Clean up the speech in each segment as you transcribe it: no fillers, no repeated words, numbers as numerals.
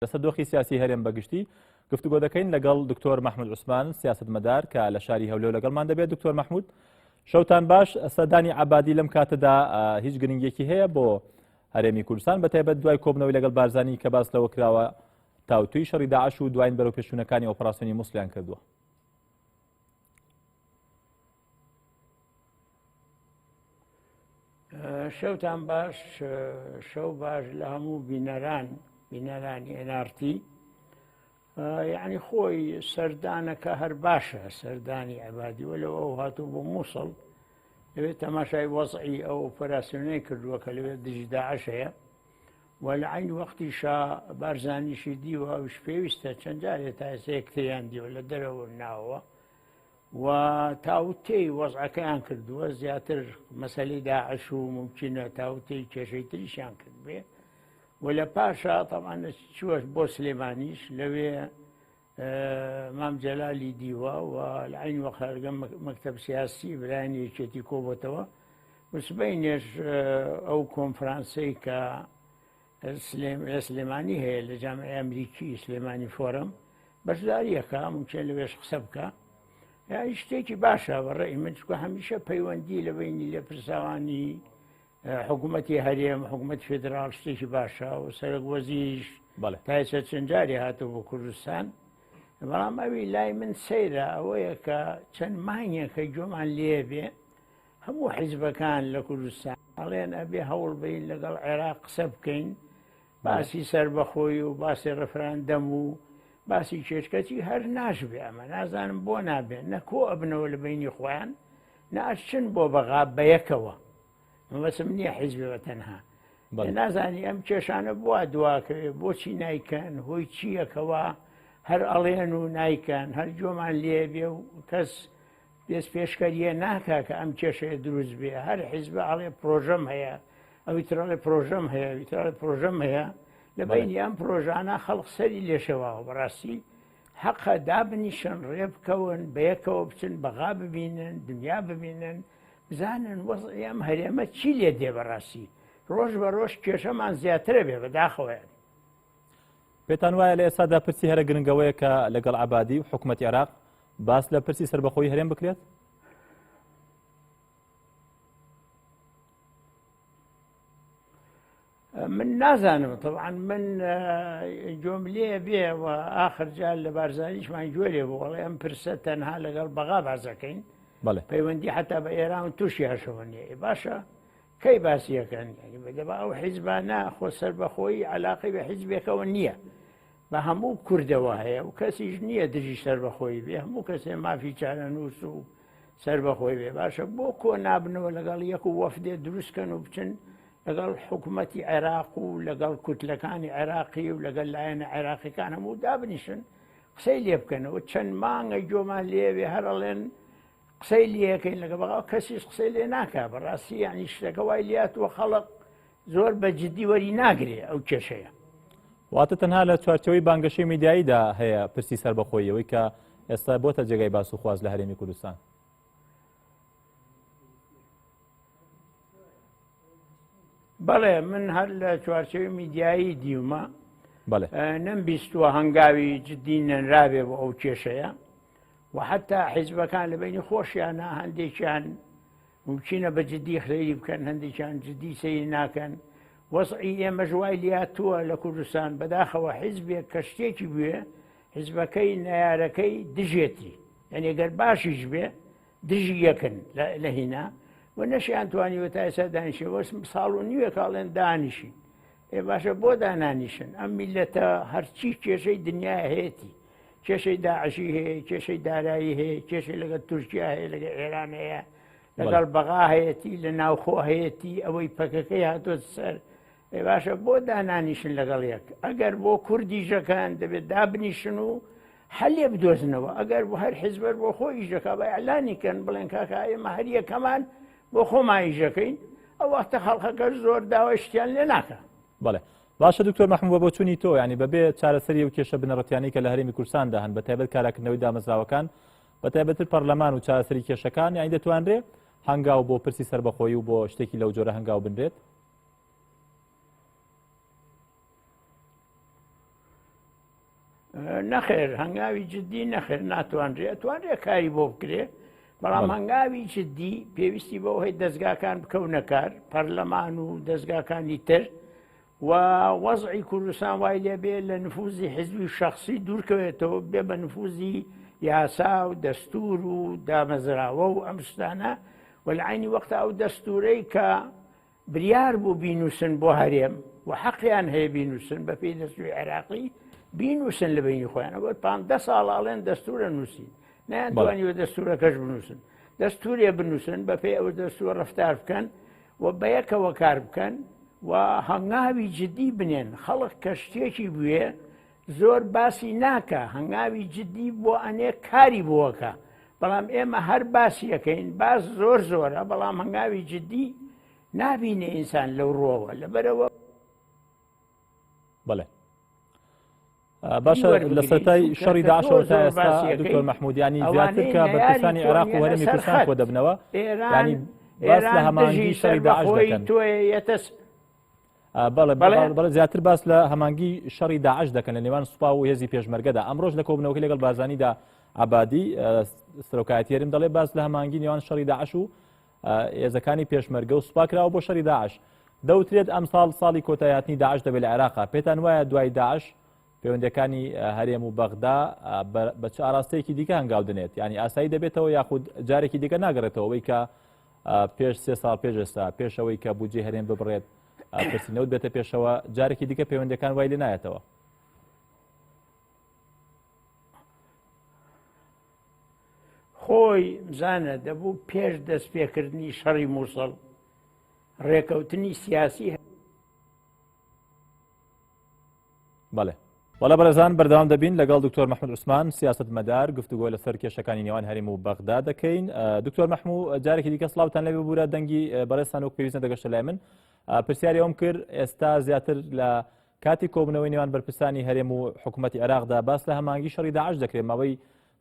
لەسەر دۆخی سیاسی هەرێم بەگشتی گفتوگۆ دەکەین لەگەڵ دکتۆر مەحمود عوسمان سیاستمەدار کە لە شاری هەولێر لەگەڵمان دەبێت. دکتۆر مەحمود شەوتان باش. سەردانی عەبادی لەم کاتەدا هیچ گرنگیەکی هەیە بۆ هەرێمی کوردستان بە تایبەت دوای کۆبنەوەی لەگەڵ بارزانی کە باس لەوە کراوە تاوتوی شەڕی داعش و دواین بەرەو پێشونەکانی ئۆپەراسیۆنی موسڵیان کردووە؟ شەوتان باش شەو باش لە هەموو بینەران بینەرانی NRT یعنی خۆی سەردانەکە هەر باشە سەردانی عبادی وە لەوە ئەو هاتوو بۆ مووسڵ لەوێ تەماشای وەزعی ئەو ئۆپەراسیۆنەی کردووە کە لەوێ دژی داعش هەیە و لە عین وەختیشا بارزانیشی دیوە ئەوش پێویستە چەند جارێ تا ئێستا یەکتریان دیوە لە دەرەوە ناوەوە و تاوتێی وەزعەکەیان کردووە زیاتر مەسەلەی داعش و ممکنە تاوتێی کێشەی تریشیان کردبێ و لە پاشا تەمان چووەش بۆ سلێمانیش لەوێ مام جەلالی دیوە و لە عین وەخارگە مەکتەب سیاسی برایانی یەکێتی کۆبۆتەوە و سبەینێش ئەو کۆنفرانسەی کە لە سلێمانی هەیە لە جامعی ئەمریکی سلێمانی فۆرم بەشداریەکە ممکن لەوێش قسە بکە یانی شتێکی باشە بە ڕێی من چکە هەمیشە پەیوەندی لە بینی لێپرساوانی حکوومەتی هەرێم حکوومەت فێدراڵ شتێکی باشە و سەرۆک وەزیریش تایسە چەند جاری هاتوو بۆ کوردستان بەڵام ئەوی لای من سەیرە ئەوەیە کە چەند مانگێکە گوێمان لێ بێ هەموو حیزبەکان لە کوردستان ئەڵێن ئەبێ هەوڵ بین لەگەڵ عێراق قسە بکەین باسی سەربەخۆی و باسی ڕفراندەم و باسی کێشکەچی هەر ناشبێ ئەمە نازانم بۆ نابێ نەکۆ ئەبنەوە لە بینی خۆیان ناشچن بۆ بەغا بەیەکەوە مەبەسم نییە حیزبی بە تەنها نازانی ئەم کێشانە بووە دواکەوێ بۆچی نایکەن هۆی چییەکەوە هەر ئەڵێن و نایکەن هەر جۆمان لێبێ و کەس دەست پێشکەریە ناکا کە ئەم کێشەیە دروست بێ هەر حیزبە ئەڵێ پرۆژەم هەیە ئەوی ترڵێ پرۆژەم هەیە ئەوی ترڵێ پرۆژەم هەیە لە بینی ئەم پرۆژانە خەڵق سەری لێشەواوە بەڕاستی حەقە دابنیشن ڕێ بکەون بەیەکەوە بچن بەغا ببینن دنیا ببینن بزانن وەزعی ئەم هەرێمە چی لێ دێ بەڕاستی ڕۆژ بە ڕۆژ کێشەمان زیاترە بێ بەداخەوەیان. پێتان وایە لە ئێستادا پرسی هەرە گرنگەوەیە کە لەگەڵ عەبادی و حکوومەتی عێراق باس لە پرسی سەربەخۆیی هەرێم بکرێت؟ من نازانم طبعا من گوێم لێ بێ و ئاخر جار لە بارزانیشمان گوێ لێ بوو ئەڵێ ئەم پرسە تەنها لەگەڵ بەغا بازەکەین پەیوەندی حتا بە ئێران و تووشیاشەوە نییە باشە کەی باسیەکەن دەبا ئەو حیزبانە خۆ سەربەخۆیی علاقەی بە حیزبێکەوە نییە بە هەموو کوردەوە هەیە و کەسیش نییە دژی سەربەخۆی بێ هەموو کەسێ مافی چارەنووس و سەربەخۆی بێ باشە بۆ کۆ نابنەوە لەگەڵ یەک و وەفدێ دروستکەن و بچن لەگەڵ حکوومەتی عێراق و لەگەڵ کوتلەکانی عێراقی و لەگەڵ لایەنە عێراقیەکان هەموو دابنیشن قسەی لێ بکەنەوە چەند مانگە گۆمان لێوێ هەرڵێن قسەی لەکەین لەگە بەغا کەسیش قسەی لێ ناکا بەڕاستی یعنی شتەکە وای لاتوە خەڵق زۆر بە جددی وەری ناگرێ ئەو کێشەیە. واتە تەنها لە چوارچێوەی بانگەشەی میدیاییدا هەیە پرسی سەربەخۆیی ئەوەی کە ئێستا بۆتە جێگای باس و خواست لە هەرێمی کوردستان. بەڵێ من هەر لە چوارچێوەی میدیایی دیومە نەم بیستووە هەنگاوی جددی نەنرابێ بۆ ئەو کێشەیە و حتا حیزبەکان لە بینی خۆشیانە هەندێکیان مومکینە بە جدی سەیری بکەن هەندێکیان جدی سەیر ناکەن وەزعی ئێمەش وای لیاتووە لە کوردستان بەداخەوە حیزبێک کە شتێکی بوێ حیزبەکەی نەیارەکەی دژێتی یعنی گەر باشیش بێ دژی یەکن لە هینا و نەشیان توانیوە تا ئێستا دانیشن وەس ساڵ و نیوێک ئەڵێن دانیشین ئێ باشە بۆ دانانیشن ئەم میلەتە هەرچی کێشەی دنیا هەیەتی کێشەی داعشی هەیە کێشەی دارایی هەیە کێشەی لەگەڵ تورکیا هەیە لەگەڵ ئێران هەیە لەگەڵ بەغا هەیەتی لە ناوخۆ هەیەتی ئەوەی پەکەکەی هاتۆ سەر ئێ باشە بۆ دانانیشن لەگەڵ یەک ئەگەر بۆ کوردیژەکان دەبێت دابنیشن و حەلێ بدۆزنەوە ئەگەر بۆ هەر حیزبەر بۆ خۆ ئیشەکە بە ئەلانی کەن بڵێن کاکە ئێمە هەر یەکەمان بۆ خۆمان ئیشەکەین ئەو وەختە خەڵقەکە زۆر داوای شتیان لێ ناکە. بەڵێ باشە دکتۆر مەحموود بە بۆچوونی تۆ ینی بەبێ چارەسەری و کێشە بنەڕەتیانەی کە لە هەرێمی کوردستاندا هەن بە تایبەت کاراکردنەوەی دامەزراوەکان بە تایبەتر پەرلەمان و چارەسەری کێشەکان یانی دەتوانرێ هەنگاو بۆ پرسی سەربەخۆیی و بۆ شتێکی لەو جۆرە هەنگاو بنرێت؟ نەخێر هەنگاوی جددی نەخێر ناتوانرێ ئەتوانرێ کاری بۆ بکرێ بەڵام هەنگاوی جددی پێویستی بەوە هەیە دەستگاکان بکەونە کار پەرلەمان و دەستگاکانی تر و وەزعی کوردستان وای لێ بێ لە نفوزی حزبی و شخصی دوورکەوێتەوە بێ بە نفوزی یاسا و دەستور و دامەزراوە و ئەم شتانە و لە عینی وەختە ئەو دەستورەی کە بریار بوو بینوسن بۆ هەرێم و حەقیان هەیە بینوسن بە پێی دەستوری عێراقی بینوسن لە بینی خۆیان ئەوە دە ساڵ ئەڵێن دەستورە نووسین نەیانتوانیوە دەستورەکەش بنووسن دەستورێ بنووسن بە پێی ئەو دەستورە ڕفتار بکەن و بەیەکەوە کار بکەن و هەنگاوی جدی بنێن خەڵک کە شتێکی بوێ زۆر باسی ناکە هەنگاوی جدی بۆ ئەنێ کاری بۆکە بەڵام ئێمە هەر باسیەکەین باس زۆر زۆرە بەڵام هەنگاوی جدی نابینێ ئینسان لەو ڕوەوە لەبەرەوە بەڵێ باشە لە سەرای شەڕی داعشەوە تا ئێستا دکتۆر مەحمودیانی زیاتر کە بەرپرسانی عێراق و هەرێمی کوردستان کۆ دەبنەوە ینی باس لە هەمانگی شەڕی داعش دەکەن بەڵێ بەڵێ زیاتر باس لە هەمانگی شەڕی داعش دەکەن لە نێوان سوپا و هێزی پێشمەرگەدا ئەمڕۆژ لە کۆبنەوەکەی لەگەڵ بارزانیدا عبادی سەرۆکایەتی هەرێم دەڵێ باس لە هەمانگی نێوان شەڕی داعش و هێزەکانی پێشمەرگە و سوپا کراوە بۆ شەڕی داعش. دەوترێت ئەمساڵ ساڵی کۆتایهاتنی داعش دەبێت لە عێراقا. پێتان وایە دوای داعش پەیوەندیەکانی هەرێم و بەغدا بە چ ئاراستەیەکی دیکە هەنگاو دەنێت؟ یعنی ئاسایی دەبێتەوە یاخود جارێکی دیکە ناگەڕێتەوە ئەوەی کە پێش سێ ساڵ پێش ئێستا پێشەوەی کە بودجەی هەرێم ببڕێت پرسی نەوت بێتە پێشەوە جارێکی دیکە پەیوەندەکان وای لێ نایەتەوە؟ خۆی بزانە دەبوو پێش دەستپێکردنی شەڕی مووسڵ ڕێکەوتنی سیاسی بەڵێ وەڵا بەڕێزان بەردەوام دەبین لەگەڵ دکتۆر مححمود عوسمان سیاست مەدار گفتوگۆ لەسەر کێشەکانی نێوان هەرێم و بەغدا دەکەین دکتۆر محمو جارێکی دیکە سڵاوتان لێ ببوورە دەنگی بەڕێزتان وەک پێویست نەدەگەشتە لای من پرسیاری ئەوم کرد ئێستا زیاتر لە کاتی کۆبوونەوەی نێوان بەرپرسانی هەرێم و حکوومەتی عێراقدا باس لە هەماهەنگی شەڕی داعش دەکرێت ماوەی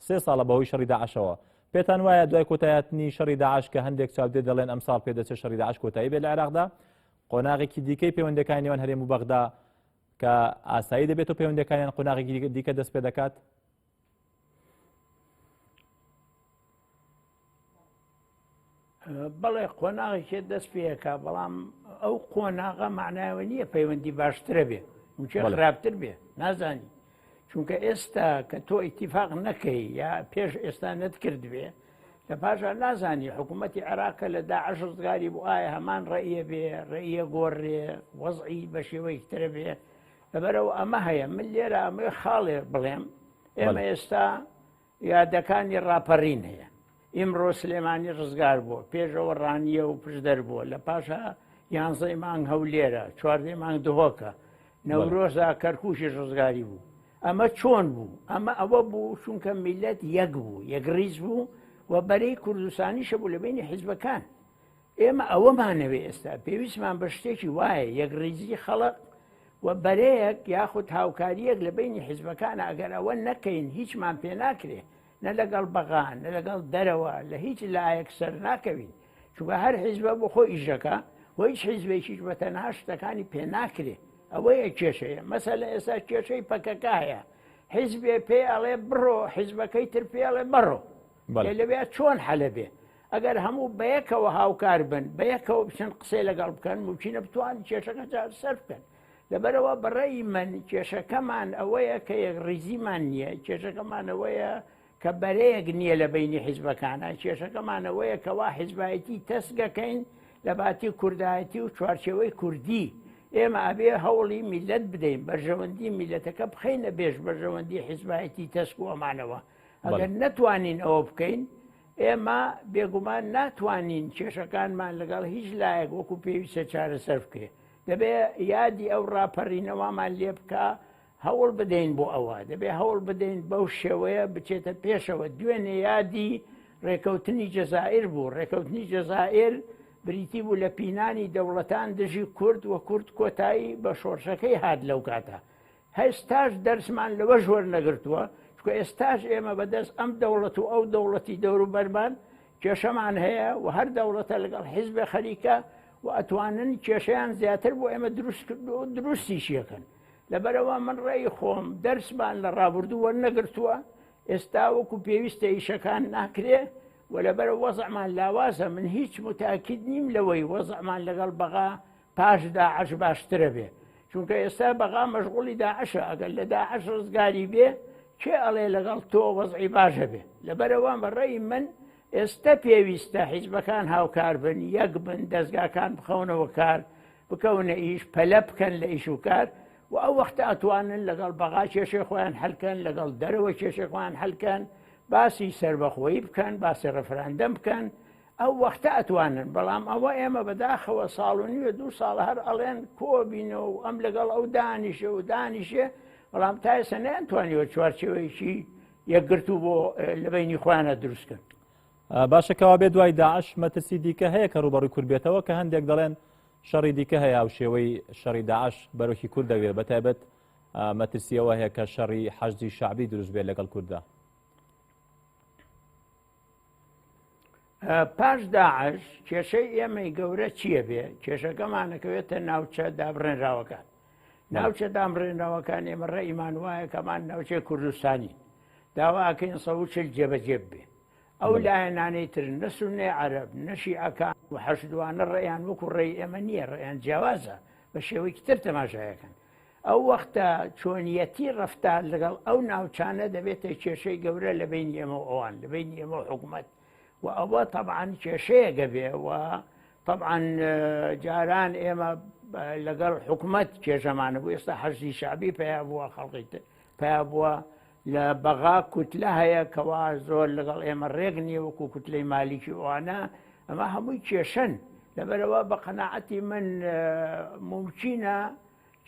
سێ ساڵە بەهۆی شەڕی داعشەوە. پێتان وایە دوای کۆتایهاتنی شەڕی داعش کە هەندێک چاودێر دەڵێن ئەمساڵ پێدەچێت شەڕی داعش کۆتایی بێت لە عێراقدا قۆناغێکی دیکەی پەیوەندەکانی نێوان هەرێم و بەغدا کە ئاسایی دەبێت و پەیوەندەکانیان قۆناغێکی دیکە دەست پێ دەکات؟ بەڵێ قۆناغێکێ دەست پێەکە بەڵام ئەو قۆناغە معناوە نییە پەیوەندی باشترە بێ موچێ خراپتر بێ نازانی چونکە ئێستا کە تۆ ئیتیفاق نەکەی یا پێش ئێستا نەتکرد بێ لە پاشا نازانی حکوومەتتی عێراقە لە داعش ڕزگاری بوو ئایا هەمان ڕێیە بێ ڕێیە گۆڕێ وەزعی بە شێوەیەکترە بێ لەبەرەوە ئەمە هەیە من لێرە ئەمە خاڵێ بڵێم ئێمە ئێستا یادەکانی ڕاپەڕین هەیە. ئیمڕۆ سلێمانی ڕزگار بووە، پێشەوە ڕانیە و پشدەر بووە، لە پاشا یانزەی مانگ هەولێرە، چواردەی مانگ دهۆکە، نەورۆزا کەرکووکیش ڕزگاری بوو. ئەمە چۆن بوو؟ ئەمە ئەوە بوو چونکە میللەت یەک بوو، یەکڕیز بوو و بەرەی کوردستانیشە بوو لە بەینی حیزبەکان. ئێمە ئەوەمانەوێ ئێستا، پێویستمان بە شتێکی وایە، یەکڕیزی خەڵک و بەرەیەک یاخود هاوکارییەک لە بەینی حیزبەکانە، ئەگەر ئەوە نەکەین هیچمان پێ ناکرێ، نە لەگەڵ بەغا، نە لەگەڵ دەرەوە، لە هیچ لایەک سەرناکەوین، چونکە هەر حیزبە بۆ خۆی ئیش دەکا و هیچ حیزبێکیش بە تەنها شتەکانی پێ ناکرێ، ئەوەیە کێشەیە. مەسەلە ئێستا کێشەی پەکەکە هەیە، حیزبێ پێی ئەڵێ بڕۆ، حیزبەکەی تر پێی ئەڵێ مەڕۆ. لەوێ چۆن حەلە بێ؟ ئەگەر هەموو بەیەکەوە هاوکار بن، بەیەکەوە بچن قسەی لەگەڵ بکەن، مومکینە بتوان کێشەکە چارەسەر بکەن. لەبەرئەوە بەڕەئی من کێشەکەمان ئەوەیە کە یەکڕیزیمان نییە، کێشەکەمان ئەوەیە کە بەرەیەک نییە لە بەینی حیزبەکانە، کێشەکەمان ئەوەیە کەوا حیزبایەتی تەسکەکەین لە باتی کوردایەتی و چوارچێوەی کوردی. ئێمە ئەبێ هەوڵی میللەت بدەین، بەرژەوەندی میللەتەکە بخەینە بێش بەرژەوەندی حیزبایەتی تەسک و ئەمانەوە. ئەگەر نەتوانین ئەوە بکەین، ئێمە بێگومان ناتوانین کێشەکانمان لەگەڵ هیچ لایەک وەکو پێویستە چارەسەر بکرێت. دەبێ یادی ئەو ڕاپەرینەوەمان لێ بکا هەوڵ بدەین بۆ ئەوە، دەبێ هەوڵ بدەین بەو شێوەیە بچێتە پێشەوە. دوێنێ یادی ڕێکەوتنی جەزائیر بوو، ڕێکەوتنی جەزائیر بریتی بوو لە پینانی دەوڵەتان دژی کورد و کورد کۆتایی بە شۆڕشەکەی هات لەو کاتە. هێستاش دەرسمان لەوەش وەرنەگرتووە، چونکە ئێستاش ئێمە بەدەست ئەم دەوڵەت و ئەو دەوڵەتی دەوروبەرمان کێشەمان هەیە و هەر دەوڵەتە لەگەڵ حیزبێ خەریکە و ئەتوانن کێشەیان زیاتر بۆ ئێمە دروست کردو دروستیشیەکەن. لەبەرئەوە من ڕێی خۆم دەرسمان لە ڕابردوو وەرنەگرتووە، ئێستا وەکو پێویستە ئیشەکان ناکرێ و لەبەر وەزعمان لاوازە، من هیچ متاکید نیم لەوەی وەزعمان لەگەڵ بەغا پاش داعش باشترە بێ، چونکە ئێستا بەغا مەشغوڵی داعشە، ئەگەر لە داعش ڕزگاری بێ کێ ئەڵێ لەگەڵ تۆ وەزعی باشە بێ؟ لەبەرئەوە بە ڕێی من ئێستە پێویستە حیزبەکان هاوکار بن، یەک بن، دەزگاکان بخەونەوە کار، بکەونە ئیش، پەلە بکەن لە ئیش و کار و ئەو وەختە ئەتوانن لەگەڵ بەغا کێشەی خۆیان حەلکەن، لەگەڵ دەرەوە کێشەی خۆیان حەلکەن، باسی سەربەخۆیی بکەن، باسی ڕفراندەم بکەن، ئەو وەختە ئەتوانن. بەڵام ئەوە ئێمە بەداخەوە ساڵ و نیوە دوو ساڵ هەر ئەڵێن کۆبینەوە و ئەم لەگەڵ ئەو دانیشێ و دانیشێ، بەڵام تا ئێستا نەیانتوانیوە چوارچێوەیەکی یەکگرتوو بۆ لە بەینی خۆیانە دروستکەن. باشە کەوابێ دوای داعش مەترسی دیکە هەیە کە ڕووبەڕووی کورد بێتەوە کە هەندێک دەڵێن شەڕی دیکە هەیە و شێوەی شەڕی داعش بەرۆکی کورد دەگرێت بە تایبەت مەترسیەوە هەیە کە شەڕی حەشدی شەعبی دروست بێت لەگەڵ کورددا. پاش داعش کێشەی ئێمەی گەورە چییە بێ؟ کێشەکەمانەکەوێتە ناوچە دابڕێنراوەکان. ناوچە دامڕێنراوەکان ئێمە ڕێیمان وایە کەمان ناوچەی کوردستانی داواکەین 140 جێبەجێ بێ. ئەو لایەنانەی تر نە سوننەی عەرەب نە شیعەکان و حەشدوانە ڕێیان وەکو ڕێی ئێمە نییە، ڕێیان جیاوازە، بە شێوەیەکی تر تەماشایەکەن. ئەو وەختە چۆنیەتی ڕەفتار لەگەڵ ئەو ناوچانە دەبێتە کێشەی گەورە لە بەینی ئێمە و ئەوان، لە بەینی ئێمە و حکوومەت و ئەوە تەبعەن کێشەیەکە بێ و تەبعەن جاران ئێمە لەگەڵ حکوومەت کێشەمانە بوو، ئێستا حەشدی شەعبی پەیا بووە، خەڵکی تر پەیا بووە، لە بەغا کوتلە هەیە کەوا زۆر لەگەڵ ئێمە ڕێک نییە وەکو کوتلەی مالیکی ئەوانە، ئەمە هەمووی کێشەن. لەبەرەوە بە قەناعەتی من مومکینە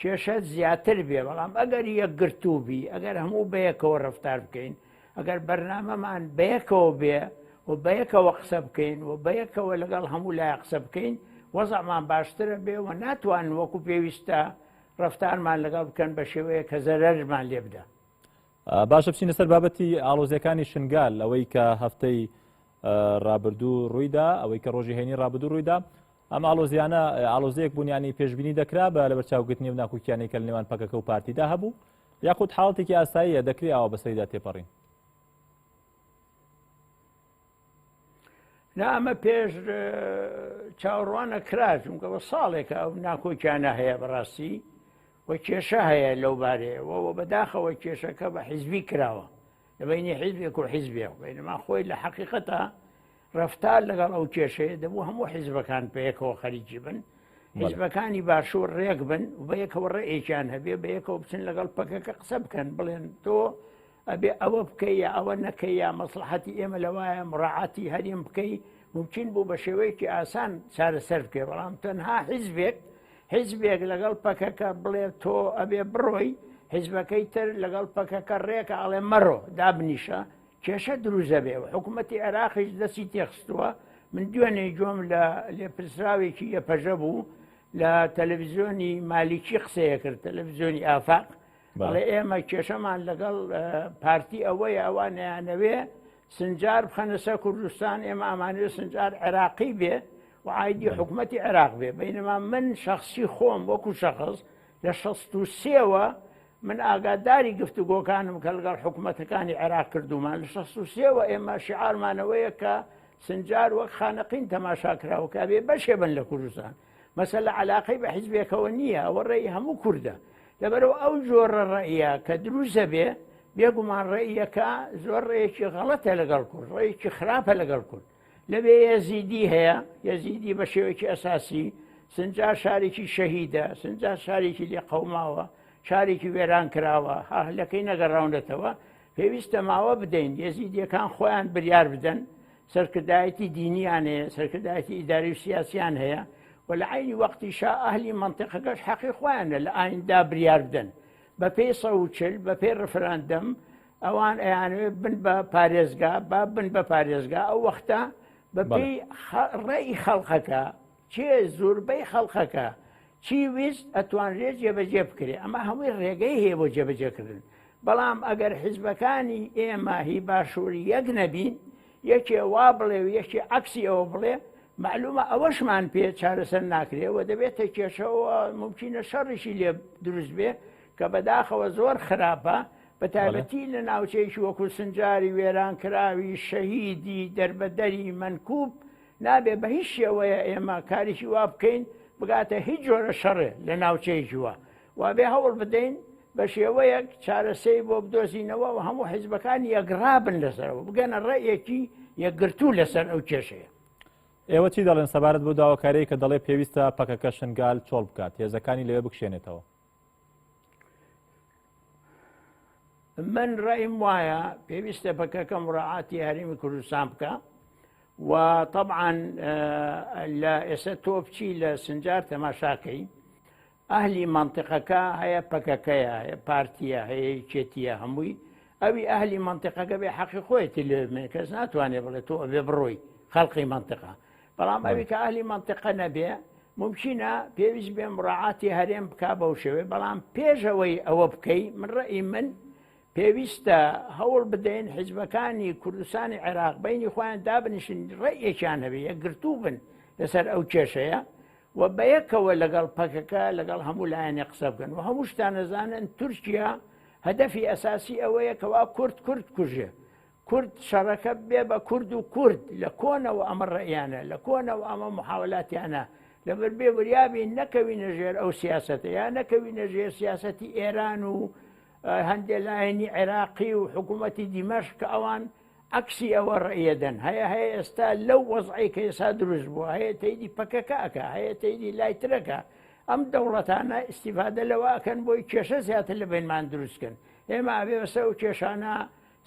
کێشە زیاتر بێ، بەڵام ئەگەر یەکگرتوو بی، ئەگەر هەموو بەیەکەوە ڕەفتار بکەین، ئەگەر بەرنامەمان بەیەکەوە بێ و بەیەکەوە قسە بکەین و بەیەکەوە لەگەڵ هەموو لایە قسە بکەین، وەزعمان باشترە بێ و ناتوانن وەکو پێویستە ڕەفتارمان لەگەڵ بکەن بە شێوەیەک کە زەرەرمان لێ بدا. باشە بچینە سەر بابەتی ئاڵۆزیەکانی شنگال، ئەوەی کە هەفتەی ڕابردوو ڕوویدا، ئەوەی کە ڕۆژی هەینی ڕابردوو ڕوویدا، ئەم ئاڵۆزیانە ئاڵۆزیەک بوون ینی پێشبینی دەکرا بە لەبەرچاوگرتنی و ناکۆکیانەی کە لە نێوان پەکەکە و پارتیدا هەبوو، یاخود حاڵەتێکی ئاساییە دەکرێ ئاوا بەسەریدا تێپەڕین؟ نا ئەمە پێش چاوەڕوانە کرا، چونکە بە ساڵێکە ئەو ناکۆکیانە هەیە بەڕاستی و کێشە هەیە لەو بارەیەوە و بەداخەوە کێشەکە بە حیزبی کراوە لە بینی حیزبێک و حیزبێک، بینەما خۆی لە حەقیقەتە ڕەفتار لەگەڵ ئەو کێشەیە دەبوو هەموو حیزبەکان پێیەکەوە خەریکی بن، حیزبەکانی باشوور ڕێک بن و بەیەکەوە ڕێیەکیان هەبێ، بەیەکەوە بچن لەگەڵ پەکەکە قسە بکەن، بڵێن تۆ ئەبێ ئەوە بکەی یا ئەوە نەکەی یا مەسڵەحەتی ئێمە لەوایە مڕاعاتی هەرێم بکەی، ممکن بوو بە شێوەیەکی ئاسان چارەسەر بکەی، بەڵام تەنها حیزبێک حیزبێک لەگەڵ پەکەکە بڵێ تۆ ئەبێ بڕۆی، حیزبەکەی تر لەگەڵ پەکەکە ڕێکە ئەڵێ مەڕۆ دابنیشە، کێشە دروست دەبێ و حکوومەتی عێراقیش دەستی تێخستووە. من دوێنێ گوێم لە لێپرسراوێکی یەپەژە بوو لە تەلەڤیزیۆنی مالیکی قسەیە کرد، تەلەڤیزیۆنی ئافاق، بەڵێ ئێمە کێشەمان لەگەڵ پارتی ئەوەیە ئەوان نەیانەوێ سنجار بخەنە سەر کوردستان، ئێمە ئەمانەوێ سنجار عێراقی بێ و عایدی حکوومەتی عێراق بێ. بینەما من شخصی خۆم وەکو شخص لە 63ەوە من ئاگاداری گفتوگۆکانم کە لەگەڵ حکوومەتەکانی عێراق کردومان لە 63ەوە ئێمە شعارمانەوەیە کە سنجار وەک خانەقین تەماشا کراوە کە بێ بەشێ بن لە کوردستان. مەسەلە عەلاقەی بە حیزبێکەوە نییە، ئەوە ڕێی هەموو کوردە. لەبەرەوە ئەو جۆرە ڕەئیە کە دروستە بێ، بێگومان ڕەئیەکە زۆر ڕێیەکی غەڵەتە لەگەڵ کورد، ڕێیەکی خراپە لەگەڵ کورد. لەوێ یەزیدی هەیە، یەزیدی بە شێوەیەکی ئەساسی سنجار شارێکی شەهیدە، سنجار شارێکی لێ قەوماوە، شارێکی وێران کراوە، ئەهلەکەی نەگەڕاونەتەوە. پێویستە ماوە بدەین یەزیدیەکان خۆیان بریار بدەن، سەرکردایەتی دینیان هەیە، سەرکردایەتی ئیداری و سیاسیان هەیە و لە عەینی وەختیشا ئەهلی مەنتیقەکەش حەقی خۆیانە لە ئایندا بریار بدەن. بەپێی 140، بەپێی ڕفراندەم ئەوان ئەیانەوێت بن بە پارێزگا، با بن بە پارێزگا. ئەو وەختە بەپێی ڕێی خەڵقەکە، کێ زۆربەی خەڵقەکە چی ویست ئەتوانرێت جێبەجێ بکرێ. ئەمە هەمووی ڕێگەی هەیە بۆ جێبەجێکردن. بەڵام ئەگەر حیزبەکانی ئێمە هی باشووری یەک نەبین، یەکێ وا بڵێ و یەکێ عەکسی ئەوە بڵێ، مەعلومە ئەوەشمان پێ چارەسەر ناکرێ و دەبێتە کێشەوە، مومکینە شەڕیشی لێ دروست بێ. کە بەداخەوە زۆر خراپە بە تایبەتی لە ناوچەیەکی وەکو سنجاری وێرانکراوی شەهیدی دەربەدەری مەنکوب نابێ بە هیچ شێوەیە ئێمە کارێکی وا بکەین بگاتە هیچ جۆرە شەڕێ لە ناوچەیەکی وا وابێ هەوڵ بدەین بە شێوەیەک چارەسەی بۆ بدۆزینەوە و هەموو حیزبەکان یەکڕابن لەسەرەوە بگەنە ڕێیەکی یەکگرتوو لەسەر ئەو کێشەیە. ئێوە چی دەڵێن سەبارەت بۆ داواکاریی کە دەڵێ پێویستە پەکەکە شنگال چۆڵ بکات هێزەکانی لەوێ بکشێنێتەوە؟ من ڕێیم وایە پێویستە پەکەکە مراعاتی هەرێمی کوردستان بکە و طبعا لە ئێستا تۆ بچی لە سنجار تەماشاکەی ئەهلی مەنتیقەکە هەیە پەکەکەیە هەیە پارتیە هەیە یەکێتیە هەمووی ئەوی ئەهلی مەنتیقەکە بێ حەقی خۆیەتی لێ بمێنێ کەس ناتوانێ بڵێ تۆ ئەبێ بڕۆی خەڵقی مەنتیقە بەڵام ئەوی کە ئەهلی مەنتیقە نەبێ ممکنە پێویست بێ مراعاتی هەرێم بک بەو شێوێ بەڵام پێشەوەی ئەوە بکەی من ڕئی من پێویستە هەوڵ بدەین حیزبەکانی کوردستانی عێراق بینی خۆیان دابنیشن ڕێیەکیان هەبێ یەکگرتوو بن لەسەر ئەو کێشەیە و بەیەکەوە لەگەڵ پەکەکە لەگەڵ هەموو لایەنێ قسە بکەن و هەموو شتان ئەزانن تورکیا هەدەفی ئەساسی ئەوەیە کەوا کورد کورد کوژێ کورد شەڕەکە بێ بە کورد و کورد لە کۆنەوە ئەمە ڕێیانە لە کۆنەوە ئەمە محاولاتیانە لەبەر بێ وریابین نەکەوینە ژێر ئەو سیاسەتە یا نەکەوینە ژێر سیاسەتی ئێران و هەندێک لایەنی عێراقی و حکوومەتی دیمەشق کە ئەوان عەکسی ئەوە ڕێیەدەن هەیە هەیە ئێستا لەو وەزعی کە ئێستا دروست بووە هەیە تەیدی پەکەکە ئەکا هەیە تەیدی لای ترەکە ئەم دەوڵەتانە ئیسیفادە لەوە ئەکەن بۆی کێشە زیاتر لە بینمان دروستکەن ئێمە ئەبێ بەسەر ئەو کێشانە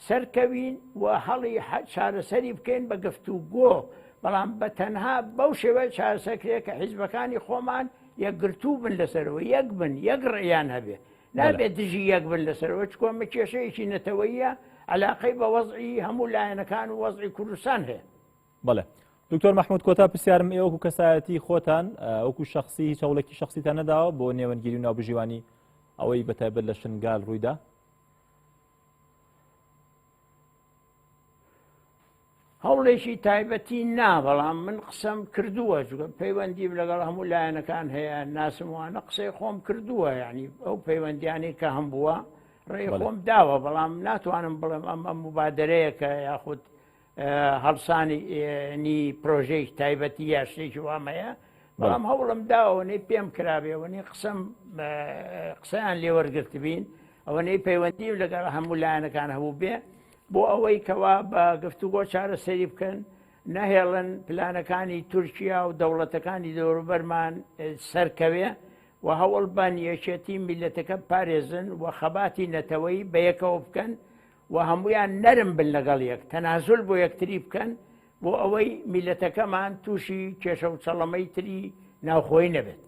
سەرکەوین و هەڵی چارەسەری بکەین بە گفتوگۆ بەڵام بە تەنها بەو شێوەیە چارەسەرکرێ کە حیزبەکانی خۆمان یەکگرتوو بن لەسەرەوە یەک بن یەک ڕێیان هەبێ نابێت دژی یەک بن لەسەرەوە چکۆ ئەمە کێشەیەکی نەتەوەیە علاقەی بە وەزعی هەموو لایەنەکان و وەزعی کوردستان هەیە. بەڵێ دکتۆر مححمود کۆتا پرسیارم ئێوە وەکو کەسایەتی خۆتان وەکو شخصی هیچ هەوڵێکی شخصیتان نەداوە بۆ نێوەندگیری و ناوبژیوانی ئەوەی بەتایبەت لە شنگال ڕوویدا؟ هەوڵێکی تایبەتی نا بەڵام من قسەم کردووە چونکە پەیوەندیم لەگەڵ هەموو لایەنەکان هەیە ناسم وانە قسەی خۆم کردووە یعنی ئەو پەیوەندیانەی کە هەم بووە ڕێی خۆم داوە بەڵام ناتوانم بڵێم ئەم ئەم مبادرەیەکە یاخود هەڵسانی نی پرۆژەی تایبەتی یا شتێکی وامەیە بەڵام هەوڵم داوە نەی پێم کرابێ ئەوەنەی قسەم قسەیان لێوەرگرتبین ئەوەنەی پەیوەندیم لەگەڵ هەموو لایەنەکان هەبوو بێ بۆ ئەوەی کەوا بە گفتوگۆ چارەسەری بکەن، نەهێڵن پلانەکانی تورکیا و دەوڵەتەکانی دەوروبەرمان سەرکەوێ و هەوڵ بەن یەکێتی میللەتەکە بپارێزن و خەباتی نەتەوەیی بەیەکەوە بکەن و هەمویان نەرم بن لەگەڵ یەک تەنازول بۆ یەکتری بکەن بۆ ئەوەی میللەتەکەمان تووشی کێشە و چەڵەمەی تری ناوخۆی نەبێت.